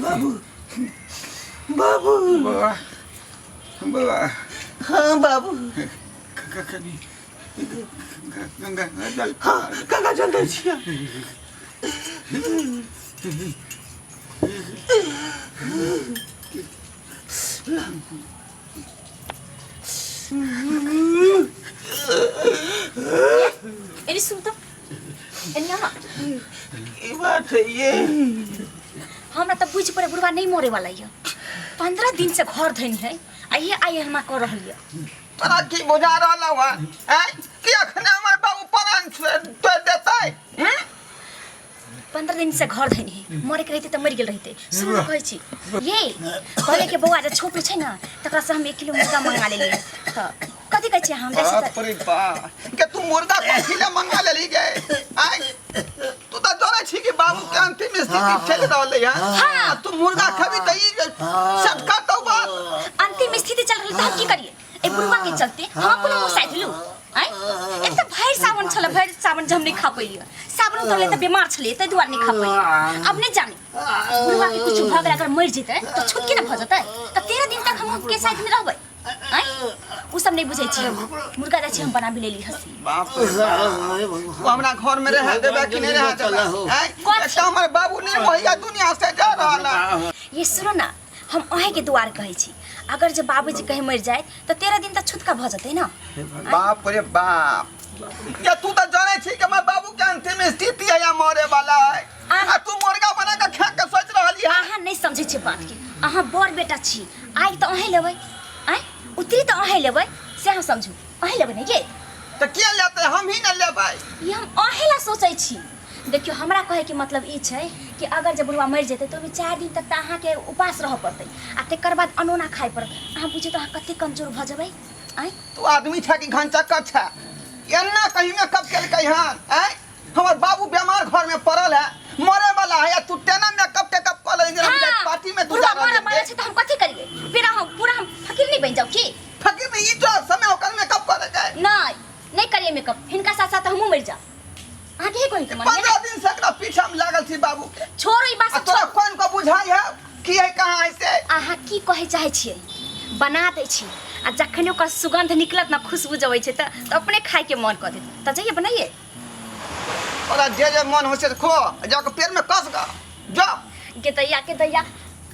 बाबू बाबू बौआ बौआ हाँ बाबू कनी गंगा जल हाँ गंगा जल दै छियै एनी सुन त एनी आमा की बात है ये हमरा त बुझ पड़े बुढ़वा नहीं मरे वाला ये 15 दिन से घर धनी है आ ये आइए हमरा कर रहल ये तोरा की बुझा रहल हवा हैं कि अखने हमर बाबू प्राण छोड़ देतै हम्म? 15 दिन से घर धनी है मरे के रहते त मर गेल रहते सुन न कहै छी ये कहले के बौआ जे छोटू छै ना तकरा से हम 1 किलो मुर्गा मंगा लेलियै त कथी कहै छी हम जाइ छी बाप रे बाप के तू मुर्गा कथी ले मंगा लेली गे आय तू त जानै छी कि बाबू के अंतिम स्थिति चलि रहलै है हाँ। तू मुर्गा खेबी त ई सटका तो बात अंतिम स्थिति चल रहल त हम की करिए ए बुढ़वा के चलते हम अपनो मुँह साधि लू आँय एक तऽ भरि सावन छलै भरि सावन जे हम नहि खा पइलियै सावन उतरलै तऽ बीमार छलियै ताहि दुआरे नहि खा पइलियै अब नहि जाने बुढ़वा के कुछ भऽ गेल अगर मरि जेतै तऽ छुटकी ने भऽ जेतै तऽ 13 दिन तक हम के साथ में रहबै आँय उ सब नहि बुझै छियै मुर्गा जाइ छी हम बना भी लेली हँसी बाप रे बाप वो हमरा घर में रह देबे कि नहीं रह देबे आँय? एकटा हमर बाबू नहीं मोहिया दुनिया से जा रहल है ये सुनो ना हम अहें के दुआर कहै छी अगर जे बाबूजी कहीं मरि जाए तऽ 13 दिन तक छुतका भऽ जेतै ना बाप रे बाप या तू तो जाने छी कि हमर बाबू के अंतिम स्थिति है या मरे वाला है आ तू मुर्गा बना के खा के सोच रहली है अहाँ नहीं समझै छियै बात के अहाँ बड़ बेटा छी आइ तऽ अहें लेबै आँय उतरी तऽ अहें लेबै से अहाँ समझू अहें लेबै ने ये तो के लेते हम ही न लेबै ई हम अहें ला सोचै छी देखियौ हमरा कहैके मतलब ई छै कि अगर जे बुढ़वा मरि जेतै तऽ ओहिमे 4 दिन तक तऽ अहाँके उपास रहऽ पड़तै आ तकर बाद अनोना खाइ पड़त अहाँ बुझियौ तऽ अहाँ कतेक कमजोर भऽ जेबै आँय तू आदमी छै कि घनचक्कर छै एना कहीं में कब केलकै हन आँय हमर बाबू बीमार घर में पड़ल है मरे वाला है या तू तेना मेकअप टेकअप कऽ ले जेना बुझाइ पार्टी में तू बुढ़वा जा रहल मरऽ वाला है छै तऽ हम कथी करियै फिर अहाँ पूरा हम फकीर नहि बनि जाउ की फकीर में ई तो समय ओकर मेकअप करे जाए नहि नहि करियै मेकअप हिनका साथ साथ हमहूँ मरि जाउ अहाँके हे कोई के मन 15 दिन से एकरा पीछा में लागल छी बाबू के छोड़ो ई बात आ सब तोरा छोड़ो। कोन को बुझाई है की है कहाँ है से अहाँ की कहै चाहै छियै बना दै छी आ जखन ओकर सुगंध निकलत ना खुशबू जबै छै तऽ तऽ अपने खायके मन कऽ देत तऽ जाइए बनाइए तोरा जे जे मन होइ छै से खो जाके पेट में कस ग जा के दैया के दैया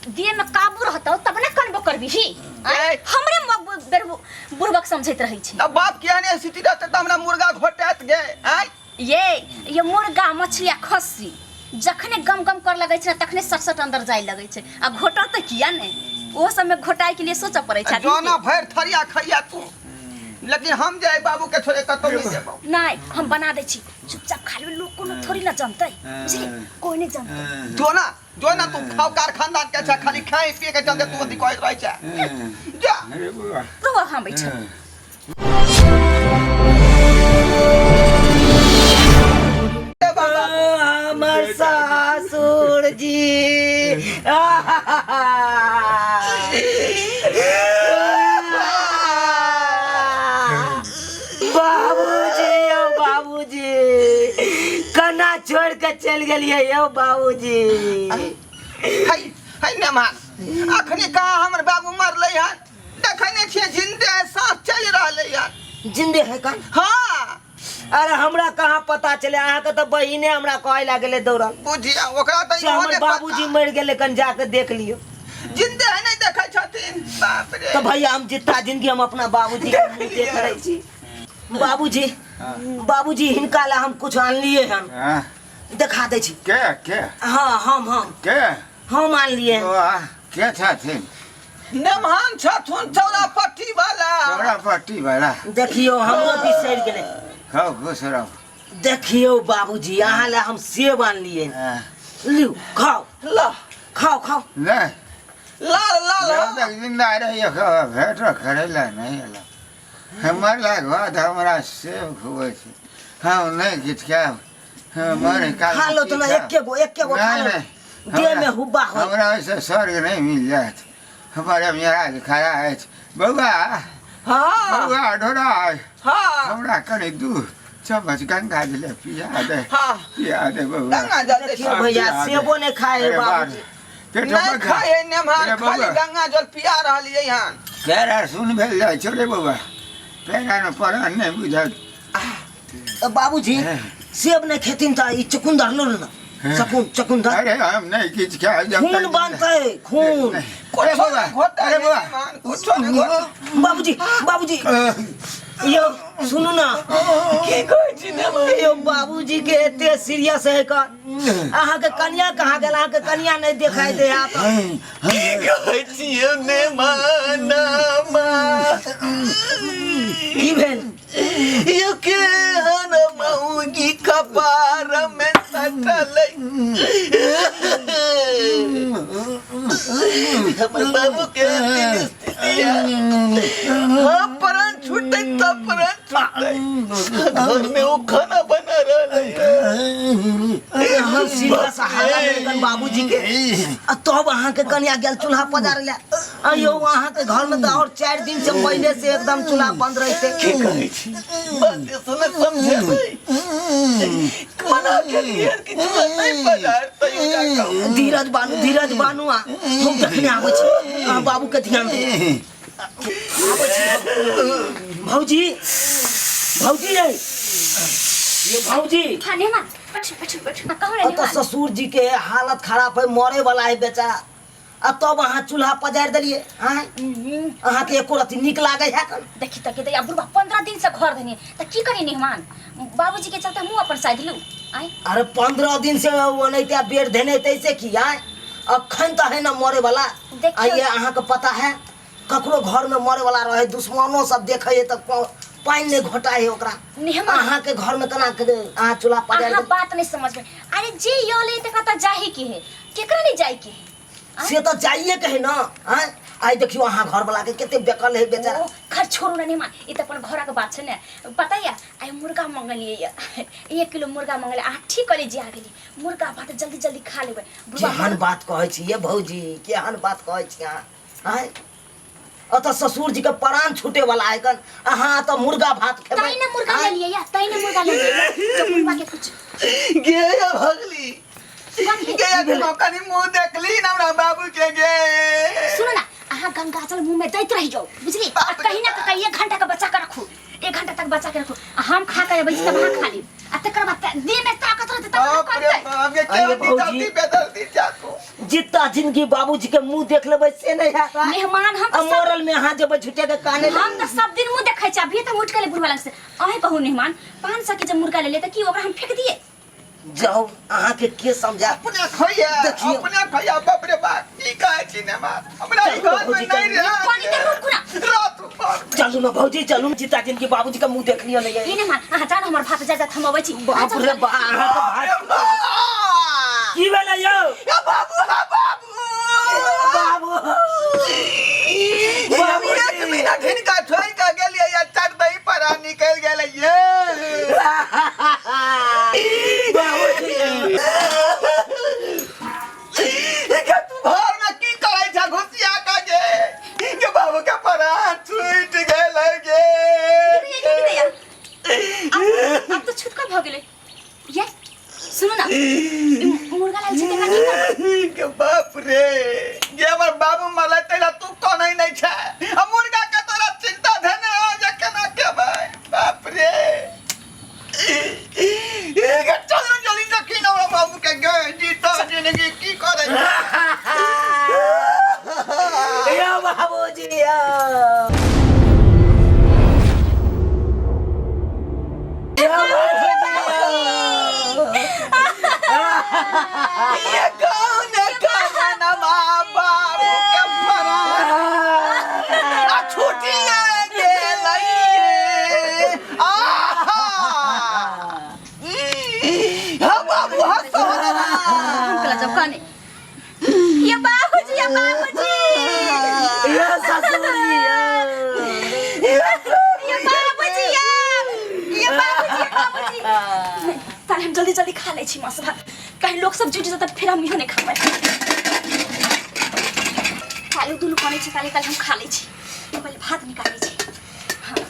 देह में काबू रहतौ तब ने कनबो करबिही आँय? ए। हमरे बुड़बक समझैत रहै छै तब बाप के एहन स्थिति रहतै तऽ हमरा मुर्गा घोटात गे आँय ये मुर्गा मछली आ खस्सी जखने गम गम कर लगै छै ने तखने सट सट अंदर जाय लगै छै आ घोटत तऽ किया नहि ओहो सबमे घोटाय के लिए सोचऽ पड़ै छै आदमी के। जोना भरि थरिया खैया तू लेकिन हम जे बाबू के छोड़े कतौ नहीं जेबौ नहि हम बना दै छी चुपचाप खा लेबै लोग कोनो थोड़ी ना जनतै बुझली कोई नहीं जनतै जो ना जो ना तू खाओ कारखाना के छै खाली खाए पिए के चलते तू अथी कहैत रहै छै जा अरे बौआ तू अहाँ बैठल ए बाबा हमर सासुर जी बाबूजी यौ बाबूजी कना छोड़ के चलि गेलियै यौ बाबूजी है है नेमान अखनी कहाँ हमर बाबू मरलै हन देखै नहि छियै जिंदे है साँस चलि रहलै हन जिंदे है कन हाँ अरे हमरा कहाँ पता चले अहाँके तऽ बहिने हमरा कहै लागलै दौड़ल बुझिया ओकरा तऽ से इहो हमर नहि बाबूजी पता। मरि गेलै कन जाके देख लियौ जिंदे है नहीं देखै छथिन बाप रे तऽ भैया हम जितना जिंदगी हम अपना बाबूजी के मुँह देख रहै छी बाबूजी बाबूजी हिनका ला हम कुछ आनलिए हन हाँ, देखा दै छी के के हाँ हम के हम आनलिए हन बौआ के छथिन नेमहान छथुन चौरा पट्टी वाला चौरा पट्टी वाला देखियौ हमरो बिसरि गेलै खाउ खुश रहू देखियौ बाबूजी अहाँ ला हम सेब आनलिए हाँ, लिउ खाउ ला खाउ खाउ नहीं लाल लाल जब तक जिंदा रहिए भेंटो करे ला नहीं एला मरलाके बाद हमरा सेब खुबै छै हम नहि किछु खायब हमर काल खा लो तो ना एके गो खा नहि लो नहि देह में हुब्बा हो हमरा ओहिसँ स्वर्ग नहि मिल जायत हमर मिराज खड़ा अछि बौआ। हाँ। बौआ ढोरा। हाँ। हमरा कनि 2 चम्मच गंगा जल पिया दे। हाँ। पिया दे बौआ। गंगा जल दे। देखियौ भैया, सेबो नहि खाए है अरे बाबूजी। पेट नहीं खाए है नेमहान। अरे खाली बौआ। गंगा जल पिया रहलियै हन। पैर सुन भेल जाइ छौ रे बौआ, पैरा मे पड़ल नहि बुझल। तऽ बाबूजी, सेब नहि खेथिन तऽ ई चुकुन्दर लो ने, चकुन्दर। अरे हम नहि किछु खाय जब खून तक- बनतै खून। अरे बौआ, घोटा अरे बौआ। कुछो नहि घोटा। बाबूजी, बाबूजी यौ, सुनू ने। की कहै छी नेमहान? यौ, बाबूजी के एते सीरियस है का, अहाँके कनिया कहाँ गेल? अहाँके कनिया नहि देखाई दे है तऽ। की कहै छियै नेमानामा? की भेल? यो केहन मौगी कपार में सटलै, हमर बाबू के अंतिम स्थिति है। हाँ, प्राण छूटते तब प्राण छूटते। घर में वो खाना बना रहा है। अहाँ सीरियस हालत है कन बाबूजी के, आ तब अहाँके कनिया गेल चूल्हा पजारै लए। अयो, अहाँके घर में तऽ और 4 दिन से पहले से एकदम चूल्हा बंद रहते। की कहै छी, बात सुने समझेबै, मना केलियै कि चूल्हा नहीं पजार तैयो जा। धीरज बानू, धीरज बानू। आ हम जखने आबै छी, अहाँ बाबू के ध्यान दे, आबै छी हम। भौजी, भौजी रे, ये भौजी। हाँ नेमान, बैठू बैठू बैठू। हाँ, कहू ने। अतऽ नेमान। ससुर जी के हालत खराब है, मरे वाला है बेचारा, आ तब अहाँ चूल्हा पजारि देलियै आँय? अहाँके एको रत्ती नीक लागै है कन? देखी तऽ के दैया, बुढ़बा 15 दिन से घर धनी तऽ की करी नेहमान? बाबूजी के चलते हमहूँ अपन साइड लू आय। अरे, 15 दिन से ओनाहिते बेर धेने तैसे की आय? अखन तऽ है ना मरे वाला। देखियौ। आइए अहाँके पता है, ककरो घर में मरे वाला रहे, दुश्मनो सब देखे है तऽ पानि नहि घोटाए है ओकरा। नेहमा। अहाँके घर में केना के अहाँ चूल्हा पजारि अहाँ देलियै? बात नहीं समझबै। अरे, जे यले तकरा तऽ जाहे के है, केकरा नहीं जाए के है? से तऽ जाइए के है ना आँय? आइ देखियौ, अहाँ घर वाला के कते बेकल है बेचारा। ओ खैर छोड़ू ना नेहमान, ई तऽ अपन घरक बात छै ने। पता या, आइ मुर्गा मंगलियै या, 1 किलो मुर्गा मंगलियै। अहाँ ठीक करै जे आ गेली, मुर्गा भात जल्दी जल्दी खा लेबै बुढ़बा। केहन बात कहै छी ये भौजी, केहन बात कहै छी अहाँ आँय? अतऽ ससुर जी के प्राण छूटे वाला है कन, अहाँ तऽ मुर्गा भात खेबै? तै ने मुर्गा आँय? ले लिए या, तै ने मुर्गा ले लिए जब मुर्गा के कुछ गे भगली। कथी? गे, अखनो कनि मुँह देखली न हमरा बाबू के गे। सुनो ना, अहाँ गंगा जल मुंह में दैत रहि जाओ, बुझली? आ कहीं ना कहीं 1 घंटा के बचा के रखू, 1 घंटा तक बचा के रखू। आ हम खा के अबै छी तब अहाँ खा लेब, आ तकर बाद देह में ताकत रहतै तब ने बाप रे करतै। बाप, ये अरे केहन भौजी। दर्दी बेदर्दी चाकू। जितना जिंदगी बाबूजी के मुंह देख लेबै से नहीं हैत आँय? मेहमान, हम आ तऽ सब मरल में अहाँ जेबै झूठे के काने हम तऽ सब दिन मुंह देखै छी, अभी तऽ हम उठि गेलै बुढ़वा लग से। अहें कहू मेहमान, 500 के जब मुर्गा ले ले तऽ की ओकरा हम फेंक दिए? जाओ, अहाँ के के समझा। अपने खैया। देखियौ। अपने खैया। बाप रे बाप, की कहै छी ने बाप, हमरा ई चलू घर में भौजी, नहीं चलू। रह। पानी तऽ रुकू ना। रात भर में। चलू ना भौजी, चलू। जितना जिंदगी बाबूजी के मुंह देख लियो नहीं। ई मेहमान, अहाँ जान हमर भात जा जा, हम अबै छी। बाप रे बा, अहाँ के भात बाप की भेलै यौ? या बाबू, हा बाबू। बाबू, हम 1 मिनट हिनका छोड़ि कऽ गेलियै या चट दही पर निकलि गेलै ये। बाबूजी। के तू घर में की करै छ घुसिया के गे? के बाबू के प्राण छूटि गेलै गे। अब तऽ छुटका भऽ गेलै। ये सुनू ना, ई मुर्गा लाल छै तकरा की करबै? के बाप रे, गे हमर बाबू मरलै तैला तू कनै नहि छै, आ मुर्गा के तोरा चिंता धेने हो जे केना खेबै। बाप रे, ए गे, चल ना जल्दी, देखी ना हमरा बाबू के गे, जीता जिंदगी की करै छै। यौ बाबूजी, यौ। यौ बाबूजी, यौ। ये कौन कहनमा बाबू के प्राण आ छूटिए गेलै। आहा, हा बाबू, हंसो ना। हम कला जब कने ये बाबूजी, ये बाबूजी। यौ ससुर जी, यौ। ये बाबूजी, ये ये बाबूजी, ये बाबूजी। ताले हम जल्दी जल्दी खा लै छी मांस भात, कहीं लोग सब जुट जाता, फिर हम इहो नहीं खा पाए। ताले दुनू कनै छै ताले ताले हम खा लै छी। पहिले भात निकालै छी। हाँ,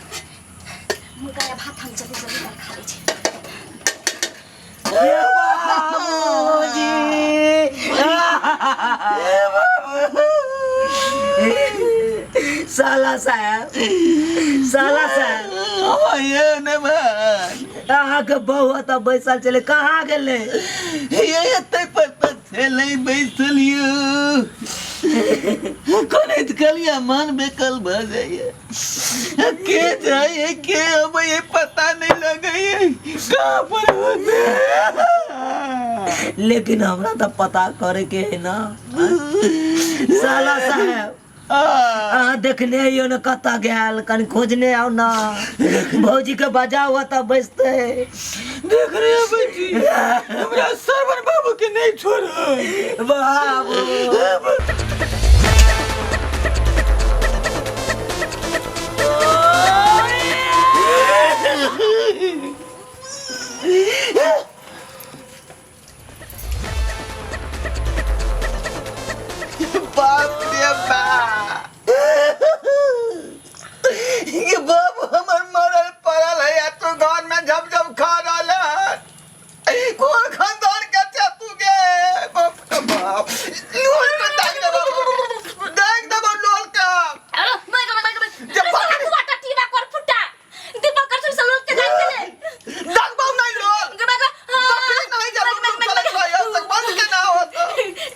मुर्गा या भात हम जल्दी जल्दी ताले खा लै छी। साला साहब, साला साहब, ये ने अहाँके बहू ओतऽ बैसल छलै, कहाँ गेलै? ये एते पर तऽ छलै बैसल यौ। करैत कलिया मन बेकल भऽ जाइए। के जाइए के अबैए पता नहीं लगैए कहाँ पर होते। लेकिन हमरा तऽ पता करे के है ना। साला साहब, अहाँ देखने अइयो ने कतऽ गेल, कनि खोजने आउ ना। भौजी के बजाउ, ओतऽ बैसतै। देख रहे हो बेटी, हमरा सरवन बाबू के नहीं छोड़ो। बाबू बाप रे बाप, ये बाप हमर मरल पड़ल है या तू घर में झप झप खा रहल है। कोन खानदान के छे तू गे? बाप रे बाप, लोल के दाग देबो, दाग देबो लोल के। अरे मैं मैं मैं जब बाप- तू आटा टीना कर फुटा दीपक कर सुन लोल के दाग देले। दाग बाऊ नहीं लोल। गे मैं हां बकरी नहीं जब तुम चलत रहियो तक बंद के ना होत।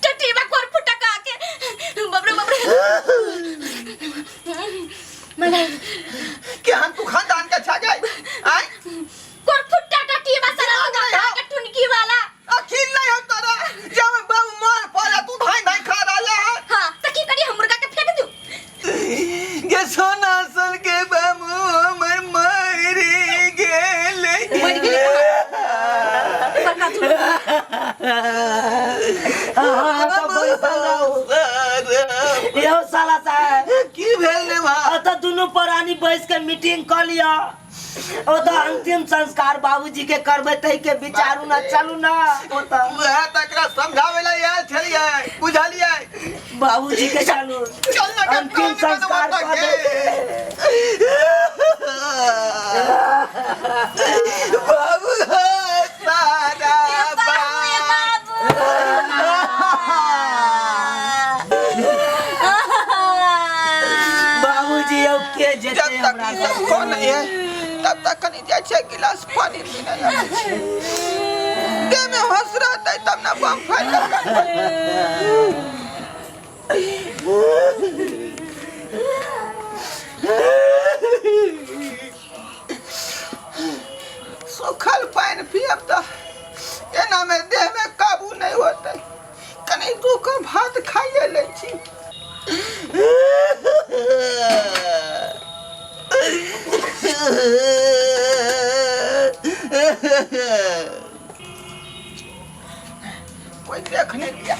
टटीबा कर फुटा का के, बाप रे बाप रे। मला के हम तू खानदान के छा गए आय कर फुटा टटीबा सारा लोग का के टुनकी वाला। अखिल नहीं हो तोरा, जब बाबू मार पड़ा तू धाई धाई खा रहल है। हां त की करी, हम मुर्गा के फेंक दू? गे सोना सन के बाबू हमर मर गेलै। मरि गेलै बड़का तू। अहाँ तऽ बैसल रहू। यौ साला साहब, की भेल रे बा? ओतऽ दुनू प्राणी बैस के मीटिंग कऽ लिअ। ओतऽ अंतिम संस्कार बाबूजी के करबै तै के विचारू ना, चलू ना ओतऽ। वएह तऽ एकरा समझाबै लए आयल छलियै, बुझलियै? बाबूजी के चलू, चल ना के अंतिम संस्कार कऽ दे। बाबू सारा ए बाबू, ए बाबू। बाबूजी यौ, के जेतै जब तक हमरा ई सब संगे? कऽ नहीं है तब तक कनि जाइ छै गिलास पानी पीने लागै छै। देह में होश रहतै तब ना बम फाड़ि कऽ करबै। सूखल पानि पियब तऽ एना में देह में काबू नहीं होतै। कनि दू कप भात खाइए लै छी। कोई देख नहीं लिया।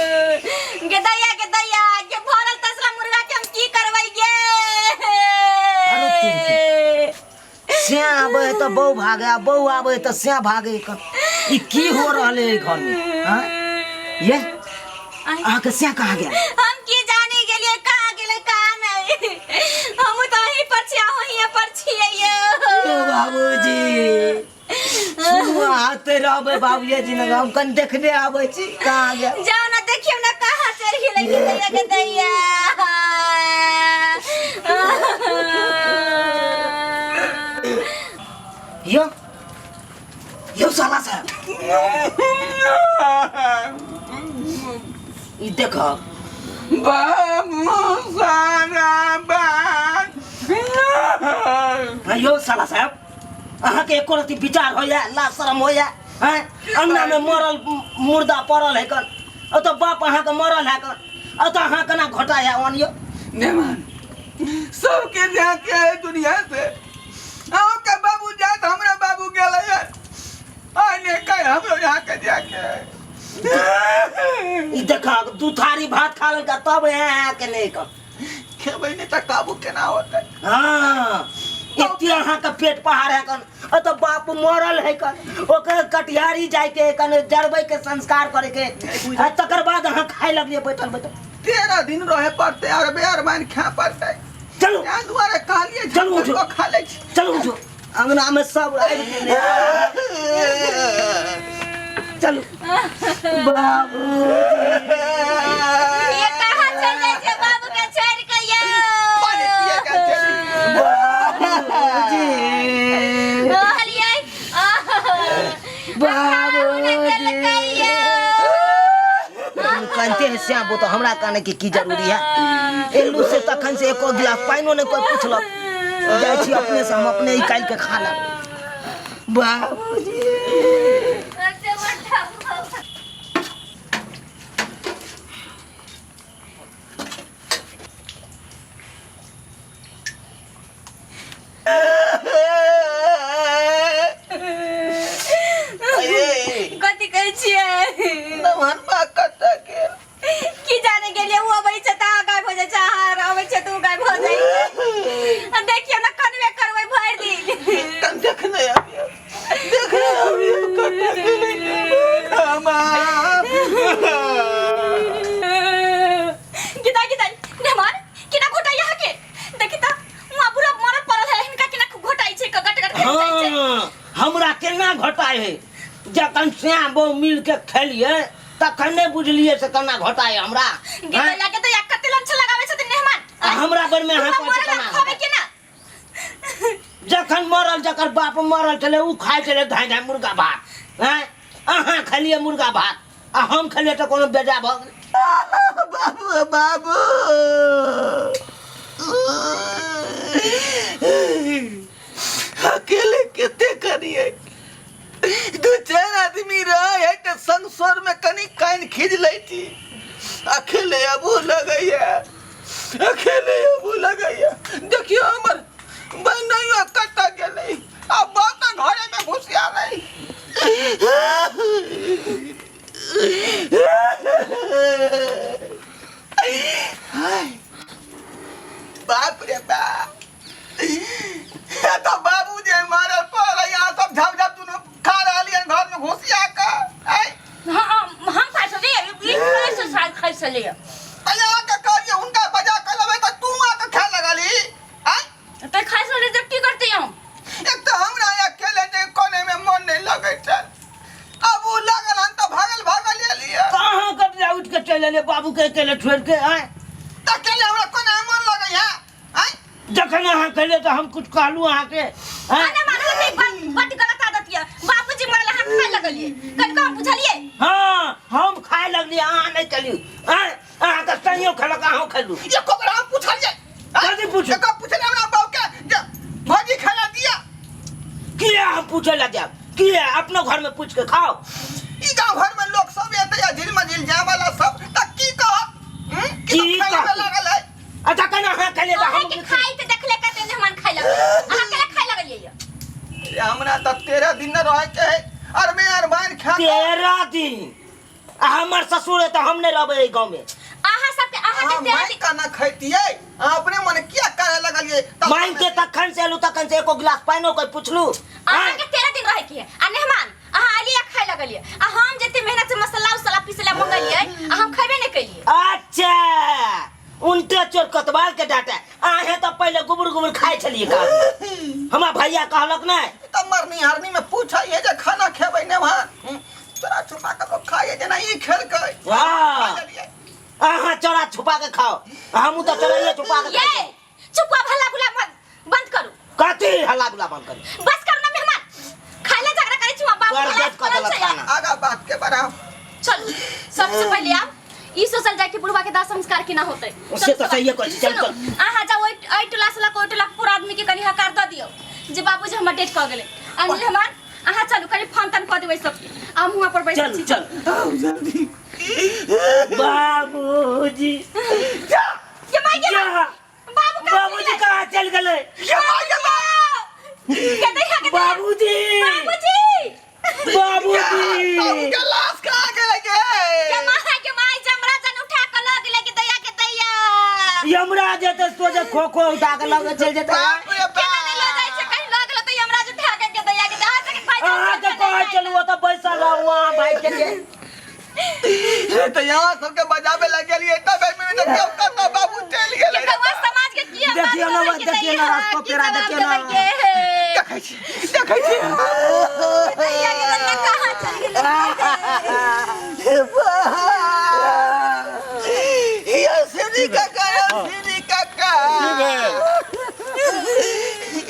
गे दैया, गे दैया, गे भरल तसला मुर्गा के हम की करबै गे? अरे तुरके। स्या आबै है तऽ बहू भागे आ बहू आबै है तऽ स्या भागे। ई की हो रहल है घर में? हाँ? ये अहाँके स्या कहाँ गया? हम की जाने गेलिए कहाँ गेलै कहाँ नहीं। हम तो वहीं पर छियै, वहीं पर छियै यौ। ओ बाबूजी, सुनू, आते रहबै बाबूजी जी लग, हम कनि देखने आबै छी कहाँ गया। जाओ ना, देखियो ना कहाँ चलि गेलै। गे दैया, गे दैया। यो यो साला साहब, ई देख। बाबू सारा बात। यो साला साहब, अहाँके एको रत्ती विचार होइया ला शरम होइया? हैं, अंगना में मरल मुर्दा पड़ल है कन, ओतऽ बाप अहाँके मरल है कन, ओतऽ अहाँ केना घोटा है ओन यौ? नेमान, सबके जाके है दुनिया से। अहूँ के बाबू जात हमरा बाबू गेलै है, आने कह हमरो यहाँ के जाके है। ई देख, दू थारी भात खा लेलका तब यहाँ के नहीं कर। खेबै नहीं तऽ काबू केना होतै? हाँ, एते अहाँके पेट पहाड़ है कन अ तऽ बाप मरल है कन ओकर कटिहारी जायके है कन जरबै के संस्कार करे के आ तकर बाद अहाँ खाय लगलियै बैठल बैठल 13 दिन रहे पड़ते अरबे अरबाइन खाए पड़ते चलू ताहि दुआरे कहलियै चलू उठू। झपझप खा लै छी चलू उठू अंगना में सब आबि गेलै चलू बाबू ये कहाँ चल जाइ छै बाबू के छोड़ के यौ पानी पिए के चली बाबूजी कहलियै बाबूजी कहते हैं श्याम तो हमरा कहने के की जरूरी है एलू से तखन से एको गिलास पानिओ नहीं कोई पूछलक जाइ छी अपने से हम अपने निकालि के खा लेब बाबूजी कथी कहै छियै नमहनमा कतऽ गेल की जाने गेलियै ओ अबै छै तऽ अहाँ गायब हो जाइ छै अहाँ अबै छै तऽ ओ गायब हो जाइ छै आ देखियौ ने कनबे करबै भरि दिन तन देखने आबियो देखने आबियो कतऽ गेलै नमहनमा गीता गीता नेमान केना घोटाई अहाँ के देखी तऽ वहाँ पूरा मरल पड़ल है हिनका केना घोटाई छै गट गट घोटाई छै हाँ हमरा केना घोटाइ है जखन श्याम बहु मिल के खेलिए तखन नहि बुझलिए से केना घोटाइ हमरा गीता हैं? लागे तऽ या कते लंछ लगाबै छथिन मेहमान आ हमरा पर में अहाँ पूरा कहै छी मरल केना खबै केना जखन मरल जकर बाप मरल छलै ओ खाइ छलै धाँइ धाँइ मुर्गा भात हैं अहाँ खेलिए मुर्गा भात आ हम खेलिए तऽ कोनो बेजा भऽ गेलै बाबू बाबू अकेले कते करिए दू चारि आदमी रहे है तऽ संग स्वर में कनी कान खींच लै छी अकेले अबू लगैया अकेले अबू लगैया देखियो हमर बहनोइयो कतऽ गेलै आ बाप तऽ घरे में घुसिया लै बाप रे बाप ये तो बाबू जे मारल पड़ल यहाँ सब झप झप दुनू खा रहलियै घर में घुसिया के ऐ हाँ हम खाइ छलियै ई कैसे साल खाइ छलियै अहाँ के कहलियै हुनका बजा के लेबै तऽ तू आके खाय लगलही ऐ तऽ खाइ छलियै तऽ की करतै हम एक तऽ हमरा अकेले नहि कोने में मन नहीं लगै छै अब उ लागल हन तऽ भागल भागल एलियै कहाँ कटला उठि के चलि एलियै बाबू के अकेले छोड़ि के आँय तऽ अकेले हमरा कोना मन लगै है आँय जखन अहाँ कहलियै तऽ हम कुछ कहलहुँ अहाँके आँय? अरे मानो नहीं बड बड गलत आदत ये बाबूजी मरल अहाँ खाए लगलिए कनिको हम बुझलिए हाँ हम खाए लगलियै अहाँ नहि खेलियै आँय अहाँके संयो खेलक अहूँ खेलू एको बेर हम पूछलियै कथी पूछू? एको पूछलियै हमरा बाबू के जे भौजी खाना दिया किया हम पूछे लए जायब किया अपनो घर में पूछ के खाओ ई गाँव घर में लोग सब एतै या झिल मझिल जाय वाला सब तऽ की कहत हम्म? की की तऽ खाय कहत? लागल है अच्छा केना अहाँ खेलियै तऽ अहाँ हम के खाई त देखले कते मेहमान खाए लगल अहाँ केला खाए लगलिए ये रे हमरा तऽ 13 दिन न रहे के है अरबे अरबाइन खा के 13 दिन आ हमर ससुर है तऽ हम नहि रहबै एहि गाँव में अहाँ सब के अहाँ अहाँ के 13 माइक दिन केना खैतियै अहाँ अपने मन किया करे लगलियै तब मांग के तखन से एलू तखन से एको गिलास पानिओ कोई पुछलू अहाँ के 13 दिन रहे के है आ मेहमान अहाँ आलिए आ खाए लगलिए आ हम जते मेहनत से मसाला उसाला पीसला मंगलिए आ हम खैबे नहीं कलिए अच्छा उनटे चोर कतवाल के डांटे अहें तऽ पहिले गुबुर गुबुर खाइ छलियै का हमरा भैया कहलक नहि तऽ मरनी हरनी में पूछै है जे खाना खेबै ने वहाँ चोरा छुपा के लोग खाइए जेना ई खेलकै वाह। खा लेलियै। अहाँ चोरा छुपा के खाओ हमहूँ तऽ चोराइए छुपा के ये खाइ छी। चुप हल्ला गुला बंद करू कथी हल्ला गुल्ला बंद करू बस करू ना मेहमान खाइला झगड़ा करै छी बाबू कर खाइला देत कऽ देलक पड़ल छै। खाना। आगा बात के बढ़ाओ चलू सबसे पहिले आब ई सोचल जाय कि बुढ़वा के दाह संस्कार केना होतै से तऽ सहिए कहै छी, चल, चल। अहाँ जाउ ओहि एहि टोला से लऽ कऽ ओहि टोला के पूरा आदमी के कनि हकार दऽ दियौ जे बाबूजी हमर डेथ कऽ गेलै आ मेहमान अहाँ चलू कनि फोन तन कऽ देबै सबके हम हुआं पर बैसल चल छी चल आओ जल्दी बाबूजी जा के माय के जा बाबू कहाँ बाबूजी चलि गेलै? कहाँ चल गेलै ये माय के माय के देखा के बाबूजी बाबूजी बाबूजी बाबू के लाश कहाँ गेलै गे के माय के माय जमरा जन उठा के लऽ गेलै के दैया के दैया यमराज जेतै सोझे खो खो उठा के लऽ के चलि जेतै बाप रे केना नहि लऽ जाइ छै बाप कहीं लऽ गेलियै। रे तो यहाँ सबके बजाबे लग गेलियै तब एहिमे में देखियौ कतऽ बाबू चलि गेलै रे। कौआ समाज के की हम देखियौ ना, देखियौ ना, रास्ता पेड़ा देखियौ ना। देखै छी, देखै छी। कहाँ चल गेलै? ये सिनी काका, ये सिनी काका,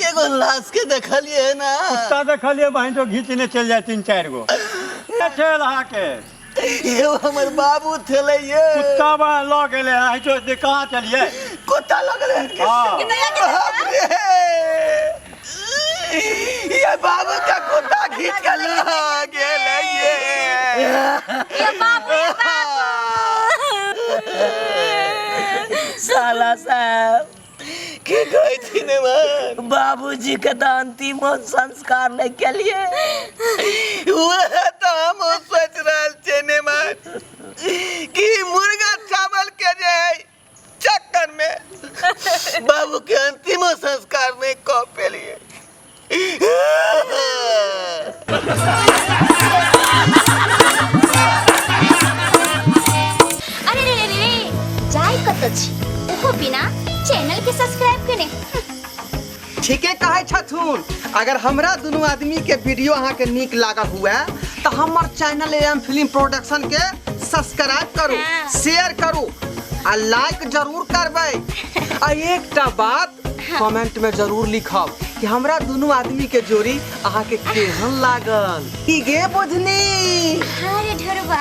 एगो लाश के देखलिए ना? कुत्ता देखलिए बहन जो घींचने चल जाए तीन चार गो चल अहाँके। ये हमर बाबू थेले ये। कुत्ता बा लऽ गेलै हँ जो कहाँ चलिए? कुत्ता लगले। हाँ। बाप रे, ये बाबू का कुत्ता घींच के ल गेलै ये। ये बाबू, ये बाबू। साला साहब। की कहै छी ने मन? बाबूजी के तऽ अंतिम संस्कार नहीं केलिए। वह तऽ हम सोच रहल छियै ने मन कि मुर्गा चावल के जे है चक्कर में बाबू के अंतिम संस्कार नहीं कऽ पेलिए। अरे रे रे रे, जाय कत छी ओहो बिना चैनल के सब्सक्राइब केने? ठीके कहै छथुन। अगर हमरा दुनू आदमी के वीडियो अहाँके नीक लागल हुए तऽ हमर चैनल एम फिल्म प्रोडक्शन के सब्सक्राइब करू, शेयर करू आ लाइक जरूर करबै आ एकटा बात कमेंट में जरूर लिखब कि हमरा दुनू आदमी के जोड़ी अहाँके केहन लागल। की गे बुझनी? हाँ रे ढोरबा।